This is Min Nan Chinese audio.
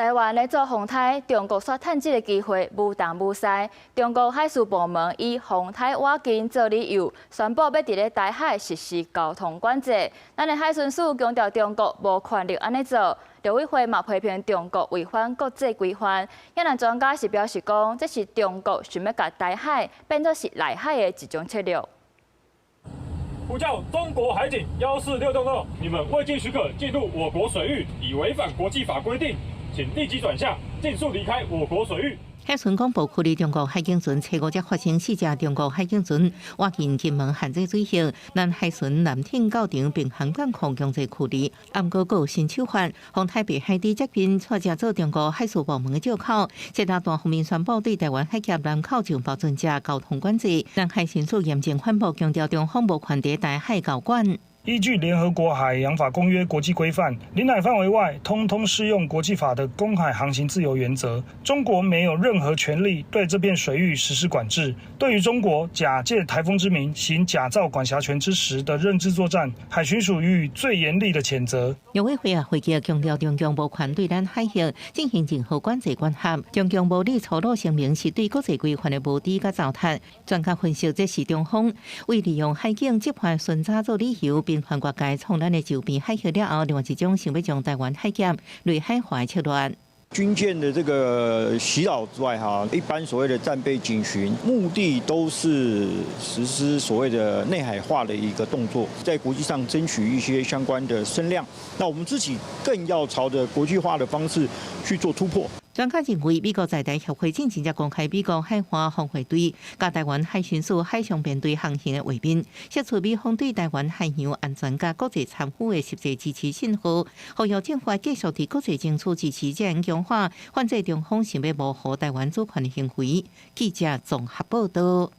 台灣咧做風颱，中國煞趁這个機會舞東舞西。中國海事部門以風颱倚近做理由，宣布欲佇咧台海實施交通管制。咱的海巡署強調，中國無權力按呢做。陸委會嘛批評中國違反國際規範。越南專家是表示講，這是中國想欲共台海變做是內海的一種策略。呼叫中國海警14662，你們未經許可進入我國水域，已違反國際法規定。請立即轉向，盡速離開我國水域。海巡廣播驅離中國海警船，初五才發生四隻中國海警船倚近金門限制水域，咱海巡艦艇到場並行管控強制驅離。毋過閣有新手法，風颱白海豬接近，錯只做中國海事部門的藉口，這下單方面宣布對台灣海峽南口上標準隻交通管制。咱海巡署嚴正反駁，強調中方無權佇台海搞管。依據聯合國海洋法公約國際規範，領海範圍外，通通適用國際法的公海航行自由原則。中國沒有任何權利對這片水域實施管制。對於中國假借颱風之名行假造管轄權之實的認知作戰，海巡署予以最嚴厲的譴責。陸委會啊，回擊強調中共無權對咱海域進行任何管制管轄。中共無理粗魯聲明是對國際規範的無知佮糟蹋。專家分析，這是中方為利用海警執法巡查做理由，頻繁越界闖咱的周邊海域了後，另外一種想欲將台灣海峽內海化的策略。軍艦的這個襲擾之外，哈，一般所謂的戰備警巡，目的都是實施所謂的內海化的一個動作，在國際上爭取一些相關的聲量。那我們自己更要朝着國際化的方式去做突破。專家認為，美國在台協會進前才公開美國海岸防衛隊佮台灣海巡署海上編隊航行的畫面，釋出美方對台灣海洋安全佮國際參與的實際支持信號，呼籲政府繼續佇國際爭取支持，這樣強化反制中方想欲模糊台灣主權的行為。記者綜合報道。